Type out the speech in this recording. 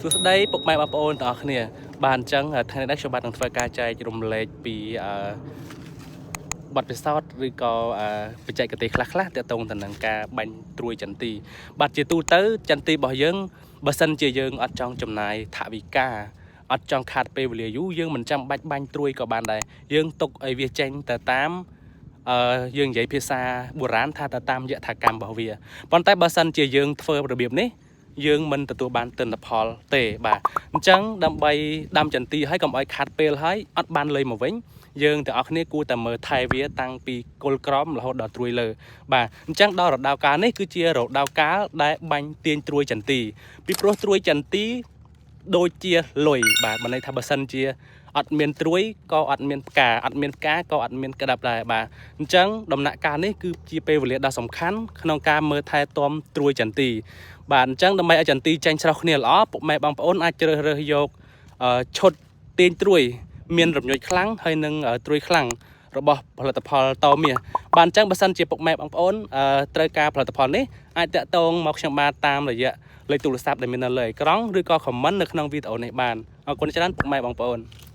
សួស្តីពុកម៉ែបងប្អូនទាំងអស់គ្នាបាទអញ្ចឹងថ្ងៃនេះខ្ញុំបាទនឹងធ្វើការចែករំលែកពីអឺបទពិសោធន៍ឬក៏អឺបច្ចេកទេសខ្លះៗទាក់ទងទៅនឹងការបាញ់ត្រួយចន្ទីបាទជាទូទៅចន្ទីរបស់យើងបើសិនជាយើងអត់ចង់ចំណាយថវិកាអត់ចង់ខាតពេលវេលាយូរយើងមិនចាំបាច់បាញ់ត្រួយក៏បានដែរយើងទុកឲ្យវាចេញទៅតាមអឺយើងនិយាយភាសាបុរាណថាទៅតាមយថាកម្មរបស់វាប៉ុន្តែបើសិនជាយើងធ្វើរបៀបនេះ យើងមិនទទួលបានទិន្នផលទេបាទអញ្ចឹងដើម្បីដាំចន្ទីឲ្យកុំឲ្យខាត់ពេលហើយអត់បានលុយមកវិញយើងទាំងអស់គ្នាគួរតែមើលថែវាតាំងពីគល់ក្រមរហូតដល់ត្រួយលើបាទអញ្ចឹងដល់រដូវកាលនេះគឺជារដូវកាលដែលបាញ់ទាញត្រួយចន្ទីពីព្រោះត្រួយចន្ទីដូចជាលុយបាទបើន័យថាបើសិនជាអត់មានត្រួយក៏អត់មានផ្កាអត់មានផ្កាក៏អត់មានក្តាប់ដែរបាទអញ្ចឹងដំណាក់កាលនេះគឺជាពេលវេលាដ៏សំខាន់ក្នុងការមើលថែទាំត្រួយចន្ទី បាទអញ្ចឹងដើម្បីឲ្យចន្ទីចេញស្រស់គ្នាល្អពុកម៉ែបងប្អូនអាចជ្រើសរើសយកអឺឈុតទាញត្រួយមានរំញោចខ្លាំងហើយនិងត្រួយខ្លាំងរបស់ផលិតផលតមាសបាទអញ្ចឹងបើសិនជាពុកម៉ែបងប្អូនអឺត្រូវការផលិតផលនេះអាចតាក់ទងមកខ្ញុំបាទតាមរយៈលេខទូរស័ព្ទដែលមាននៅលើអេក្រង់ឬក៏ comment នៅក្នុងវីដេអូនេះបានអរគុណច្រើនពុកម៉ែបងប្អូន។